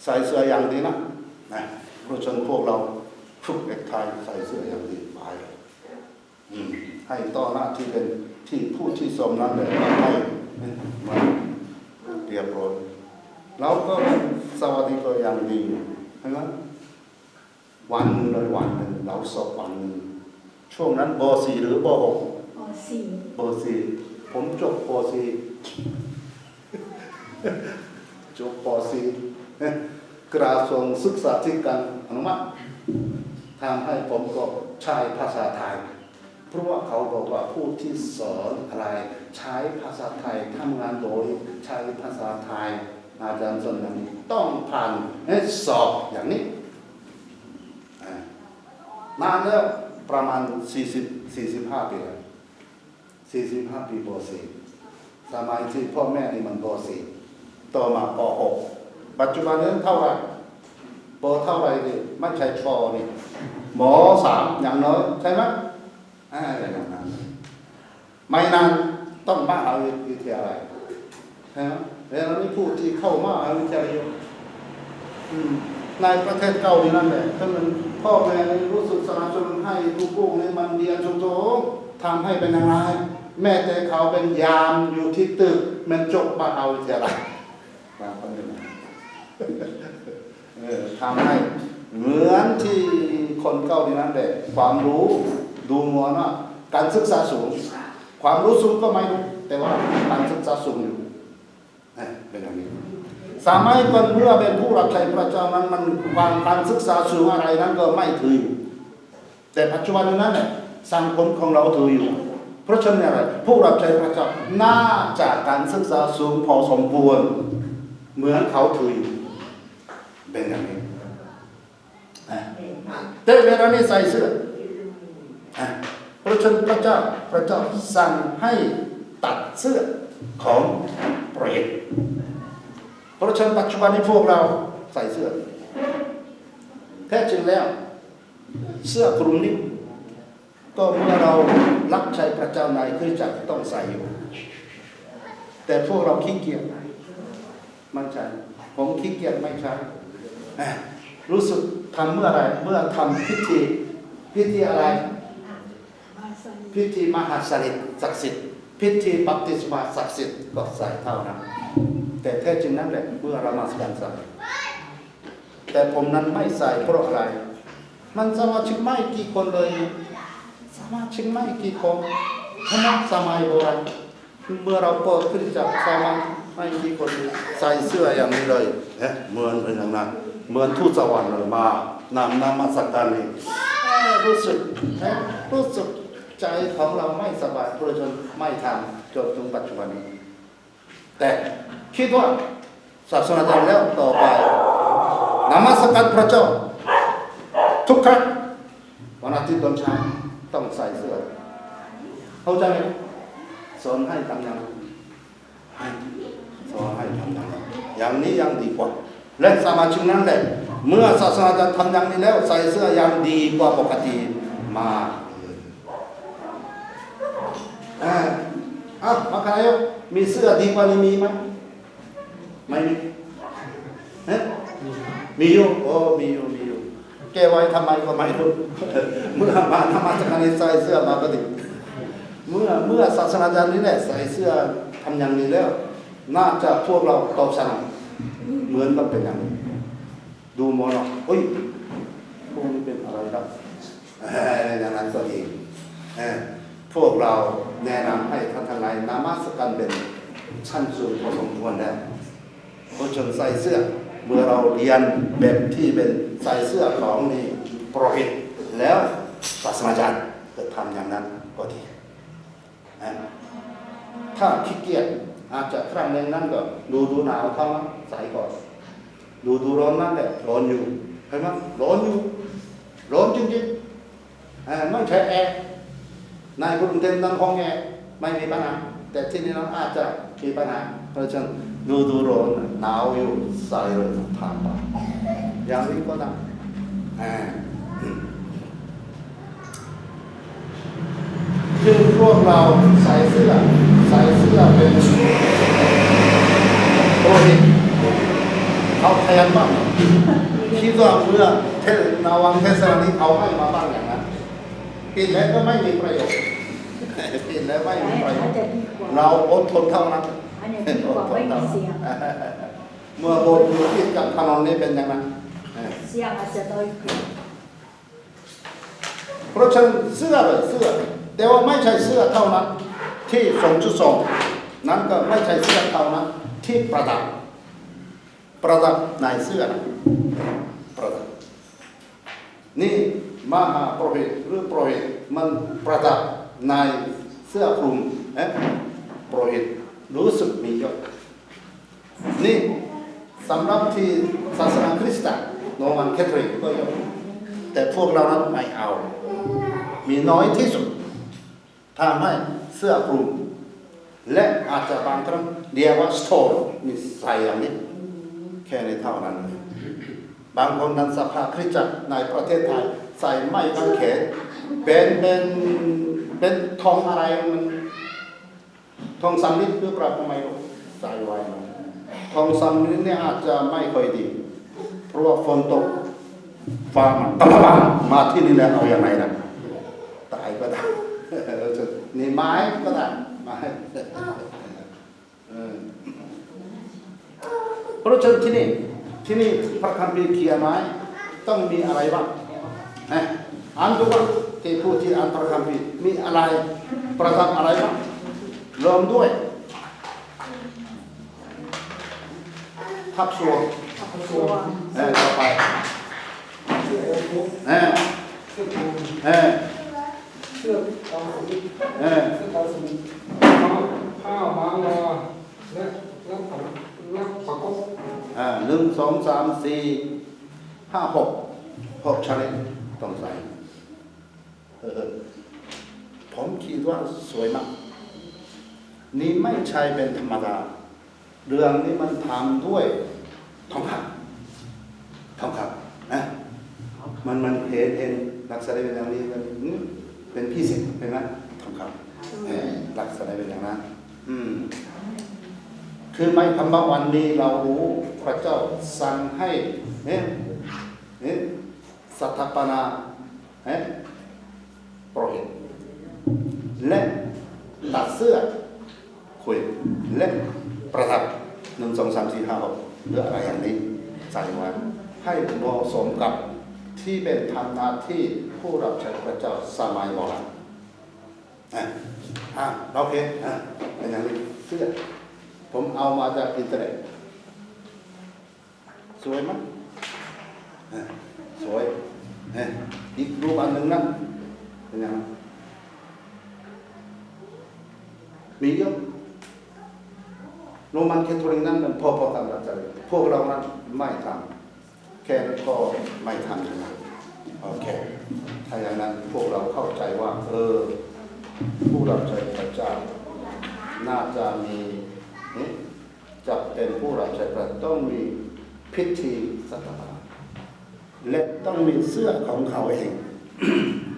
ໃສ່ເສື້ອຢ່າງດີນະ ນະ ປະຊາຊົນພວກເຮົາຜູກເນັກໄທ ໃສ່ເສື້ອຢ່າງດີ ປາຍ ອືມ ໃຫ້ຕໍ່ໜ້າທີ່ເປັນທີ່ຜູ້ທີ່ສົມນັ້ນແຫຼະ ໃຫ້ມັນຮຽບຮ້ອຍ ລາວກໍສະຫວັດດີກໍຢ່າງດີ ເຫັນໄໝ? ວັນໜຶ່ງເລີຍ ວັນໜຶ່ງ ລາວສອບວັນໜຶ່ງ ຊ່ວງນັ້ນ ປໍສີ່ ຫຼື ປໍຫົກ? ປໍສີ່ ປໍສີ່ ຜົມຈົບປໍສີ່ ຈົບປໍສີ່ ກະຊວງສຶກສາທິການອະນຸມັດ ຖາມໃຫ້ ຜົມກໍໃຊ້ພາສາໄທ ເພາະວ່າເຂົາບອກວ່າຜູ້ທີ່ສອນອາໄລໃຊ້ພາສາໄທ ທຳງານໂດຍໃຊ້ພາສາໄທ ອາຈານສົນນັ້ນຕ້ອງຜ່ານໃນສອບຢ່າງນີ້ ອາ ນານແລ້ວ ປະມານສີ່ສິບ ສີ່ສິບຫ້າປີແລ້ວ ສີ່ສິບຫ້າປີ ປໍສີ່ ສະໄໝທີ່ພໍ່ແມ່ນີ້ມັນປໍສີ່ ຕໍ່ມາປໍຫົກ ປັດຈຸບັນນີ້ເທົ່າໃດ? ປໍເທົ່າໃດນີ້? ມັນໃຊ້ປໍນີ້ ມໍສາມ ຢ່າງໜ້ອຍ ໃຊ່ໄໝ? ອາ ຢ່າງນັ້ນ ໄໝນານຕ້ອງມະຫາວິທະຍາໄລ ເຫັນໄໝ? ແລ້ວມີຜູ້ທີ່ເຂົ້າມະຫາວິທະຍາໄລຢູ່ ອືມ ໃນປະເທດເກົ່ານີ້ນັ້ນແຫຼະ ເຖິງແມ່ນພໍ່ແມ່ນີ້ຮູ້ສຶກສະໜັບສະໜູນໃຫ້ລູກໆນີ້ມັນຮຽນສູງໆ ທຳໃຫ້ເປັນຫຍັງຫຼາຍ ແມ້ແຕ່ເຂົາເປັນຍາມຢູ່ທີ່ຕຶກ ແມ່ນຈົບມະຫາວິທະຍາໄລ ບາງຄົນເປັນ ເອີ ທຳໃຫ້ເໝືອນທີ່ຄົນເກົ່ານີ້ນັ້ນແຫຼະ ຄວາມຮູ້ ດູໝ່ວນເນາະ ການສຶກສາສູງ ຄວາມຮູ້ສູງກໍໄມ່ ແຕ່ວ່າການສຶກສາສູງຢູ່ ເປັນຢ່າງນີ້ ສະໄໝກ່ອນເມື່ອເປັນຜູ້ຮັບໃຊ້ພະເຈົ້ານັ້ນ ມັນ ຄວາມ ການສຶກສາສູງອາໄລນັ້ນກໍໄມ່ຖືຢູ່ ແຕ່ປັດຈຸບັນນັ້ນແຫຼະ ສັງຄົມຂອງເຮົາຖືຢູ່ ເພາະສະນັ້ນອາໄລ ຜູ້ຮັບໃຊ້ພະເຈົ້າໜ້າຈະການສຶກສາສູງພໍສົມຄວນ ເໝືອນເຂົາຖືຢູ່ ເປັນຢ່າງນີ້ ອາ ແຕ່ເວລານີ້ໃສ່ເສື້ອ ອາ ພະເຈົ້າ ພະເຈົ້າ ພະເຈົ້າສັ່ງໃຫ້ຕັດເສື້ອຂອງໂປຣເອກ ເພາະສະນັ້ນປັດຈຸບັນນີ້ພວກເຮົາໃສ່ເສື້ອ ແທ້ຈິງແລ້ວ ເສື້ອກຸ່ມນີ້ ກໍເມື່ອເຮົາຮັບໃຊ້ພະເຈົ້າໃນຄຣິສຕະຈັກຕ້ອງໃສ່ຢູ່ ແຕ່ພວກເຮົາຂີ້ກຽດໄມ່ໃສ່ ຜົມຂີ້ກຽດໄມ່ໃສ່ ອາ ຮູ້ສຶກທຳເມື່ອໃດ? ເມື່ອທຳພິທີ ພິທີອາໄລ? ພິທີມະຫາສະລິດສັກສິດ ພິທີບັບຕິສມາສັກສິດ ກໍໃສ່ເທົ່ານັ້ນ ແຕ່ແທ້ຈິງນັ້ນແຫຼະ ເມື່ອນະມັດສະການໃສ່ ແຕ່ຜົມນັ້ນໄມ່ໃສ່ເພາະອາໄລ? ມັນສະມາຊິກໄມ້ກີ່ຄົນເລີຍ? ສະມາຊິກໄມ້ກີ່ຄົນ? ຂະໜາດສະໄໝໂບລານ ເມື່ອເຮົາເປີດຄຣິສຕະຈັກ ສະມາຊິກໄມ້ກີ່ຄົນ? ໃສ່ເສື້ອຢ່າງນີ້ເລີຍ ເອີ ເໝືອນເປັນຫຍັງນະ? ເໝືອນທູດສະຫວັນເລີຍ ມານຳນະມັດສະການນີ້ ເອີ ຮູ້ສຶກ ເອີ ຮູ້ສຶກໃຈຂອງເຮົາໄມ່ສະບາຍ ຜູ້ຊົນໄມ່ທຳ ຈົນເຖິງປັດຈຸບັນນີ້. ແຕ່ຄິດວ່າສາສະໜາຈານແລ້ວ ຕໍ່ໄປນະມັດສະການພະເຈົ້າທຸກຄັ້ງ ວັນອາທິດຕອນເຊົ້າຕ້ອງໃສ່ເສື້ອ ເຂົ້າໃຈໄໝ? ສອນໃຫ້ທຳຢ່າງ ໃຫ້ ສອນໃຫ້ທຳຢ່າງ ຢ່າງນີ້ຍັງດີກວ່າ ແລະ ສາມາດຈຶ່ງນັ້ນແຫຼະ ເມື່ອສາສະໜາຈານທຳຢ່າງນີ້ແລ້ວ ໃສ່ເສື້ອຢ່າງດີກວ່າປົກກະຕິມາກ. ອາ ເອົ້າ ມາຄະນາຍົກ ມີເສື້ອດີກວ່ານີ້ມີໄໝ? ໄມ່ມີ ຮະ? ມີຢູ່ ໂອ້ ມີຢູ່ ມີຢູ່ ເກັບໄວ້ທຳໄມກໍໄມ່ຮູ້ ເມື່ອມານະມັດສະການໃສ່ເສື້ອມາກໍດີ ເມື່ອ ເມື່ອສາສະໜາຈານນີ້ແຫຼະ ໃສ່ເສື້ອທຳຢ່າງນີ້ແລ້ວ ໜ້າຈະພວກເຮົາຕອບສະໜອງ ເໝືອນກັບເປັນຫຍັງ ດູໝໍເນາະ ໂອ້ຍ ພວກນີ້ເປັນອາໄລລະ ເອີ ຢ່າງນັ້ນກໍດີ ເອີ ພວກເຮົາແນະນຳໃຫ້ທ່ານທັງຫຼາຍນະມັດສະການເປັນຊັ້ນສູງພໍສົມຄວນແລ້ວ ເພາະສະນັ້ນໃສ່ເສື້ອ ເມື່ອເຮົາຮຽນແບບທີ່ເປັນໃສ່ເສື້ອຂອງນີ້ໂປຣເອກແລ້ວ ສາສະໜາຈານເກີດທຳຢ່າງນັ້ນກໍດີ. ນະ ຖ້າຂີ້ກຽດ ອາດຈະຄັ້ງໜຶ່ງນັ້ນກໍ ລະດູໜາວເຂົ້າມາໃສ່ກ່ອນ ລະດູຮ້ອນນັ້ນແຫຼະ ຮ້ອນຢູ່ ເຫັນໄໝ? ຮ້ອນຢູ່ ຮ້ອນຈິງໆ ເອີ ມັນໃຊ້ແອ ໃນກຸງເທບນັ້ນຫ້ອງແອໄມ່ມີບັນຫາ ແຕ່ທີ່ນີ້ນັ້ນອາດຈະມີບັນຫາ ເພາະສະນັ້ນລະດູຮ້ອນໜາວຢູ່ ໃສ່ເລີຍ ຖາມວ່າ ຢ່າງນີ້ກໍໄດ້ ອາ ຄືພວກເຮົາໃສ່ເສື້ອ ໃສ່ເສື້ອເປັນໂປຣເອກ ເຂົາໃ ກັນບ້າງ ຄິດວ່າເມື່ອເທສ ລະຫວ່າງເທສສາລະນີ ເຂົາໃຫ້ມາບ້າງຢ່າງນັ້ນ ປິດແລ້ວກໍໄມ່ມີປະໂຫຍດ ປິດແລ້ວໄມ່ມີປະໂຫຍດ ລາວອົດທົນເທົ່ານັ້ນ ອັນນີ້ດີກວ່າໄມ່ມີສຽງ ເມື່ອບົດຢູ່ຕິດກັບຖະໜົນນີ້ເປັນຢ່າງນັ້ນ ສຽງອາດຈະນ້ອຍຂຶ້ນ ເພາະສະນັ້ນເສື້ອເລີຍ ເສື້ອ ແຕ່ວ່າໄມ່ໃຊ່ເສື້ອເທົ່ານັ້ນທີ່ສອງຈຸດສອງ ນັ້ນກໍໄມ່ໃຊ່ເສື້ອເທົ່ານັ້ນທີ່ປະດັບ ປະດັບໃນເສື້ອ ປະດັບ ນີ້ມະຫາໂປຣຫິດ ຫຼື ໂປຣຫິດ ມັນປະດັບໃນເສື້ອຄລຸມ ເຫັນ ໂປຣຫິດ ຮູ້ສຶກມີເຍາະ. ນີ້ສຳລັບທີ່ສາສະໜາຄຣິສຕະ ໂຣມັນຄາທອລິກກໍຢູ່ ແຕ່ພວກເຮົານັ້ນໄມ່ເອົາ ມີໜ້ອຍທີ່ສຸດ ຖ້າໄມ່ເສື້ອຄລຸມ ແລະ ອາດຈະບາງຄັ້ງລຽກວ່າສະໂຕນ ມີໃສ່ຢ່າງນີ້ ແຄ່ນີ້ເທົ່ານັ້ນ. ບາງຄົນນັ້ນສະພາຄຣິສຕະຈັກໃນປະເທດໄທໃສ່ໄມ້ກາງແຂນ ເປັນ ເປັນ ເປັນທອງອາໄລມັນ ທອງສຳລິດ ຫຼື ປະມານ ໄມ້ ສາຍໄວ ທອງສຳລິດນີ້ອາດຈະໄມ່ຄ່ອຍດີ ເພາະວ່າຝົນຕົກ ຟ້າມັນຕະບາງ ມາທີ່ນີ້ແລ້ວເອົາຢ່າງໃດນະ ຕາຍກໍໄດ້ ນີ້ໄມ້ກໍໄດ້ ໄມ້ ເອີ ເພາະສະນັ້ນທີ່ນີ້ ທີ່ນີ້ພະຄຳພີຂຽນໄວ້ ຕ້ອງມີອາໄລບ້າງ ນະ ອ່ານດູວ່າ ທີ່ຜູ້ທີ່ອ່ານພະຄຳພີມີອາໄລ ປະດັບອາໄລບ້າງ ເລີ່ມດ້ວຍ ພັບສ່ວງ ເອີ ຕໍ່ໄປ ເອີ ເອີ ເອີ ເອີ ຜ້າມ້າງວາ ແລະ ລັກ ລັກປະກົບ ອ່າ ໜຶ່ງ ສອງ ສາມ ສີ່ ຫ້າ ຫົກ ຫົກຊະນິດຕ້ອງໃສ່ ເອີ ເອີ ຜົມຄິດວ່າສວຍມາກ ນີ້ໄມ່ໃຊ່ເປັນທຳມະດາ ເລື່ອງນີ້ມັນທຳດ້ວຍທອງຄຳ ທອງຄຳນະ ມັນ ມັນເຫັນ ເຫັນລັກສະນະເປັນຢ່າງນີ້ ເປັນ ເປັນພິເສດ ເຫັນໄໝ ທອງຄຳ ເອີ ລັກສະນະເປັນຢ່າງນັ້ນ ອືມ ຄືໄມ້ຄຳບາງອັນນີ້ ເຮົາຮູ້ພະເຈົ້າສັ່ງໃຫ້ ເຫັນ ເຫັນ ສະຖາປະນາ ເຫັນ ໂປຣຫິດ ແລະ ຕັດເສື້ອ ຄຸຍ ແລະ ປະດັບ ໜຶ່ງ ສອງ ສາມ ສີ່ ຫ້າ ຫົກ ຫຼື ອາໄລຢ່າງນີ້ ໃສ່ໄວ້ ໃຫ້ເໝາະສົມກັບທີ່ເປັນທຳໜ້າທີ່ຜູ້ຮັບໃຊ້ພະເຈົ້າສະໄໝໂບລານ ອ່າ ອ່າ ໂອເຄ ອ່າ ເປັນຫຍັງນີ້ ເສື້ອ ຜົມເອົາມາຈາກອິນເຕີເນັດ ສວຍມັນ ເອີ ສວຍ ເອີ ອີກຮູບອັນໜຶ່ງນັ້ນ ເປັນຫຍັງ ມີຢູ່ ໂຣມັນຄາທອລິກນັ້ນ ມັນພໍໆກັນກັບຈະ ພວກເຮົານັ້ນໄມ່ທັນ ແຄ່ນັ້ນກໍໄມ່ທັນນະ ໂອເຄ ຖ້າຢ່າງນັ້ນພວກເຮົາເຂົ້າໃຈວ່າ ເອີ ຜູ້ຮັບໃຊ້ພະເຈົ້າ ໜ້າຈະມີ ຈະເປັນຜູ້ຮັບໃຊ້ພະ ຕ້ອງມີພິທີສະຖາປະນາ ແລະ ຕ້ອງມີເສື້ອຂອງເຂົາເອງ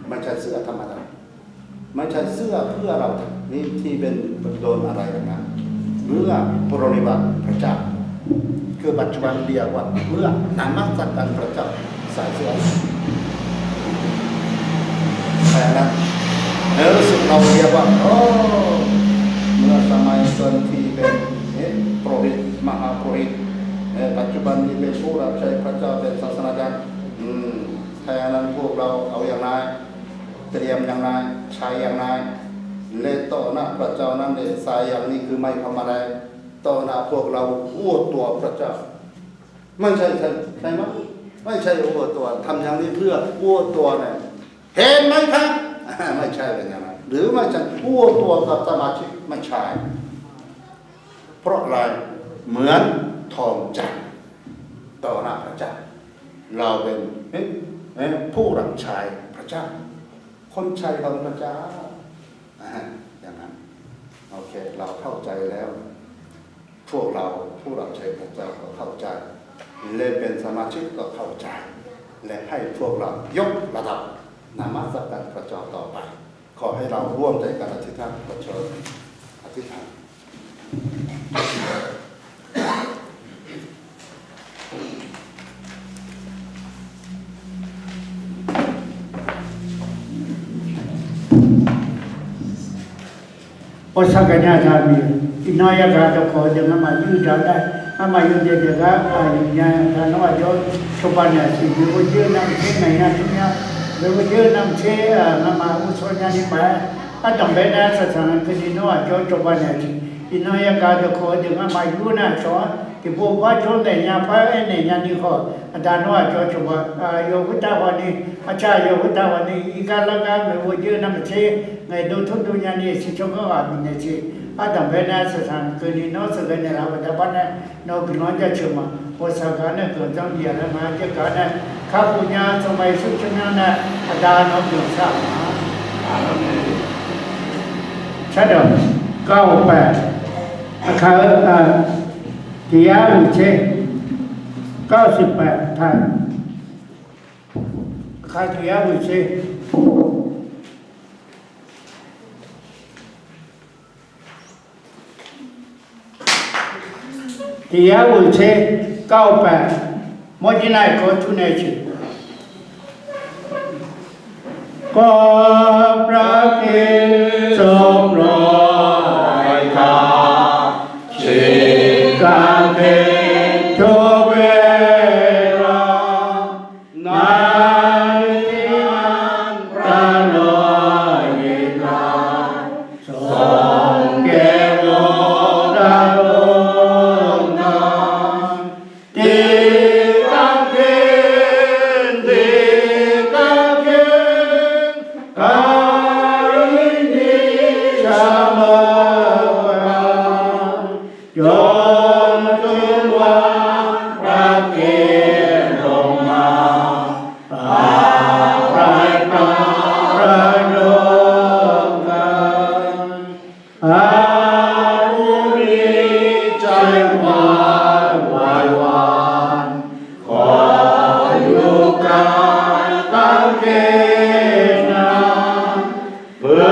ບໍ່ໃຊ່ເສື້ອທຳມະດາ ບໍ່ໃຊ່ເສື້ອເພື່ອເຮົານີ້ທີ່ເປັນໂດນອາໄລນະ ເມື່ອປະນິບາດພະເຈົ້າ ຄືປັດຈຸບັນລຽກວ່າເມື່ອນະມັດສະການພະເຈົ້າ ໃສ່ເສື້ອ ແຕ່ນັ້ນ ເອີ ເຊິ່ງເຮົາລຽກວ່າ ໂອ້ ເມື່ອສະໄໝເພິ່ນທີ່ເປັນ ເອີ ໂປຣຫິດ ມະຫາໂປຣຫິດ ເອີ ປັດຈຸບັນນີ້ເປັນຜູ້ຮັບໃຊ້ພະເຈົ້າ ເປັນສາສະນາຈານ ອືມ ແຕ່ນັ້ນພວກເຮົາເອົາຢ່າງໃດ ຕຽມຢ່າງໃດ ໃຊ້ຢ່າງໃດ ແລະ ຕໍ່ໜ້າພະເຈົ້ານັ້ນເດ້ ໃຊ້ຢ່າງນີ້ຄືໝາຍຄວາມວ່າໃດ ຕໍ່ໜ້າພວກເຮົາອວດຕົວພະເຈົ້າ ບໍ່ໃຊ່ ໃຊ່ ໃຊ່ໄໝ? ບໍ່ໃຊ່ອວດຕົວ ທຳຢ່າງນີ້ເພື່ອອວດຕົວນະ ເຫັນໄໝຄະ? ບໍ່ໃຊ່ເປັນຢ່າງນັ້ນ ຫຼືບໍ່ໃຊ່ອວດຕົວກັບສະມາຊິກ ບໍ່ໃຊ່ ເພາະອາໄລ? ເໝືອນທອງຈັນຕໍ່ໜ້າພະເຈົ້າ ເຮົາເປັນ ເປັນ ເປັນຜູ້ຮັບໃຊ້ພະເຈົ້າ ຄົນໃຊ້ຂອງພະເຈົ້າ ອາ ຢ່າງນັ້ນ ໂອເຄ ເຮົາເຂົ້າໃຈແລ້ວ ພວກເຮົາຜູ້ຮັບໃຊ້ພະເຈົ້າກໍເຂົ້າໃຈ ແລະ ເປັນສະມາຊິກກໍເຂົ້າໃຈ ແລະ ໃຫ້ພວກເຮົາຍົກລະດັບນະມັດສະການພະເຈົ້າຕໍ່ໄປ. ຂໍໃຫ້ເຮົາຮ່ວມໃຈກັນອະທິຖານ ຂໍເຊີນອະທິຖານ. Ōsaganya dāmi, inoyaka tokho de ngama yudada, ngama yude de ga, ayunya dano ajo, chobanya si, mevoje nam che, nanya tunya, mevoje nam che, ngama usonya ni pa, adambena sasana kini no ajo, chobanya si, inoyaka tokho de ngama yuna so, kiboba jo nenya pa, nenya ni ho, adano ajo, choba, yo huta wani, acha yo huta wani, igalaga, mevoje nam che, ngai do thundunya ni, si choga wa mine che, Adam bena sasan kuni no sagane la wada bana no gno ja chuma. O sagane ko jam dia na ma je kana. Kha punya samai su chuna na ada no gno sa. Amen. Chado kau pa. Akha a dia uche. Kau si pa thai. Akha dia uche. ທີ່ເຮົາເຊີນເກົ້າແປດ ມໍຈິໄນກໍຈຸເນຊິ ກໍພຣະຄຣິດຊົງໂປຣດໃຫ້ຂ້າ ທີ່ກາງເຂນທຸກເວລາ ໃນທີ່ນັ້ນພຣະນ້ອຍນິທານ ຊົງແກ່ໂລກທັງໂລກນານ ທີ່ກາງເຂນ ທີ່ກາງເຂນ ກາຍນີ້ສະເໝີພານ ຈົນເຖິງວັນພຣະຄຣິດລົງມາ ພາໃຜພາພຣະໂລກການ ອາ ຜູ້ມີໃຈຫວານໄຫວວານ ຂໍຢູ່ກາງກາງເຂນນັ້ນ ເພື່ອ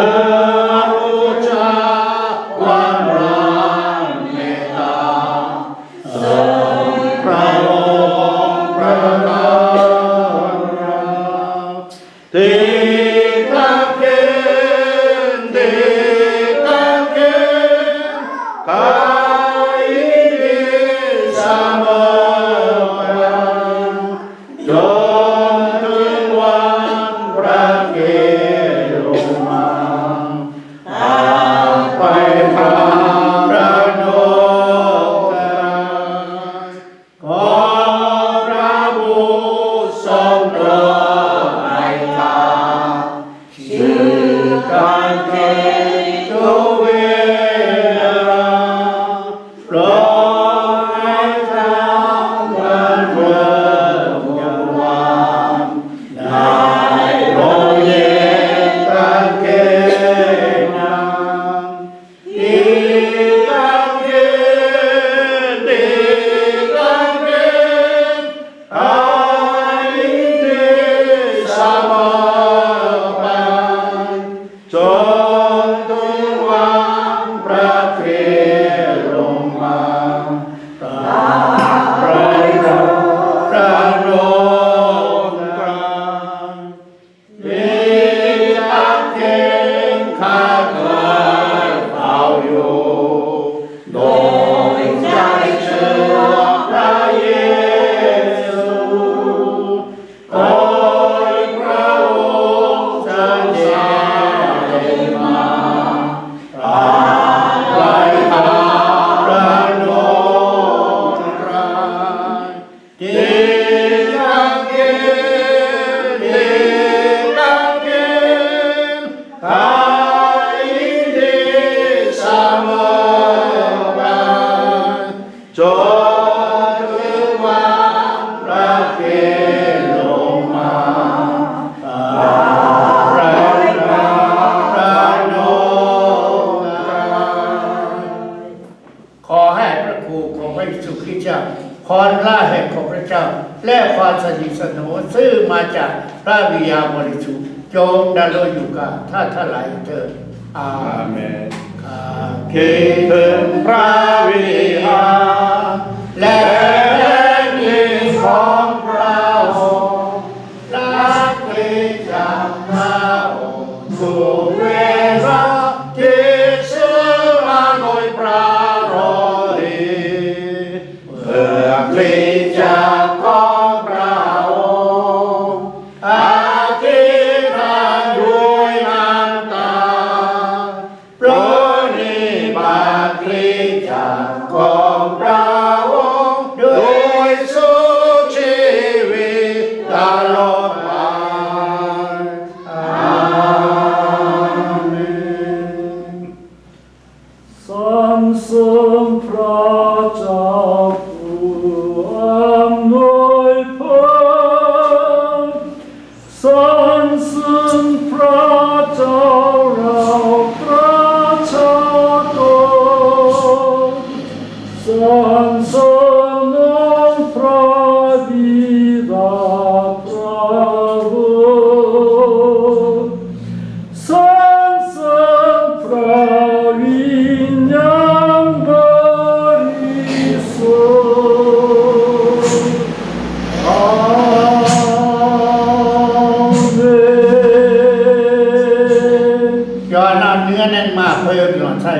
ຮູ້ຈັກຄວາມຮັກເມດຕາ ເຊິ່ງພຣະອົງພຣະເຈົ້າ ທີ່ກາງເຂນ ທີ່ກາງເຂນ ກາຍນີ້ສະເໝີພານ ຈົນເຖິງວັນພຣະຄຣິດລົງມາ ພາໃຜພາພຣະໂລກການ ຂໍພຣະຜູ້ຊົງໂປຣດໃຫ້ຂ້າ ຖືກາງເຂນທຸກເວລາ ໂປຣດໃຫ້ທຳການເພື່ອຫວານ ໃນໂລງເຢັນກາງເຂນນັ້ນ ທີ່ກາງເຂນ ທີ່ກາງເຂນ ກາຍນີ້ສະເໝີພານ ຈົນເຖິງວັນພຣະຄຣິດລົງມາ ພາໃຜພາພຣະໂລກການ ທີ່ກາງເຂນຂ້າເຄີຍເຝົ້າຢູ່ ໂດຍໃຈເຊື່ອພຣະເຢຊູ ຂໍໃຫ້ພຣະອົງຊົງສະເດັດມາ ພາໃຜພາພຣະໂລກການ ທີ່ກາງເຂນ ທີ່ກາງເຂນ ກາຍນີ້ສະເໝີພານ ຈົນເຖິງວັນພຣະຄຣິດລົງມາ ພາໃຜພາພຣະໂລກການ ຂໍໃຫ້ພຣະຄຸຂອງພຣະເຢຊູຄຣິດເຈົ້າ, ຄວາມລະອາຍຂອງພຣະເຈົ້າ ແລະ ຄວາມສະໜິດສະໜົມ ຊຶ່ງມາຈາກພຣະວິນຍານບໍລິສຸດ ຈົ່ງດຳລົງຢູ່ກັບທ່ານທັງຫຼາຍເທີ້ນ. ອາເມນ. ຄິດເຖິງພຣະວິຫານ ແລະ ແຜ່ນດິນຂອງພຣະອົງ, ລະລຶກເຖິງພຣະອົງທຸກເວລາທີ່ คริสตจักรของพระองค์ อธิษฐานด้วยน้ำตา ปรนนิบัติคริสตจักรของพระองค์ โดยสู้ชีวิตตลอดไป อาเมน สรรเสริญพระเจ้าผู้อำนวยผล สรรเสริญพระเจ้าเราประชากร สรรเสริญองค์พระบิดาพระบุตร สรรเสริญพระวิญญาณบริสุทธิ์ อาเมน ยອນເນື້ອແໜ້ນມາກເພີ່ມ ຍອນໃສ່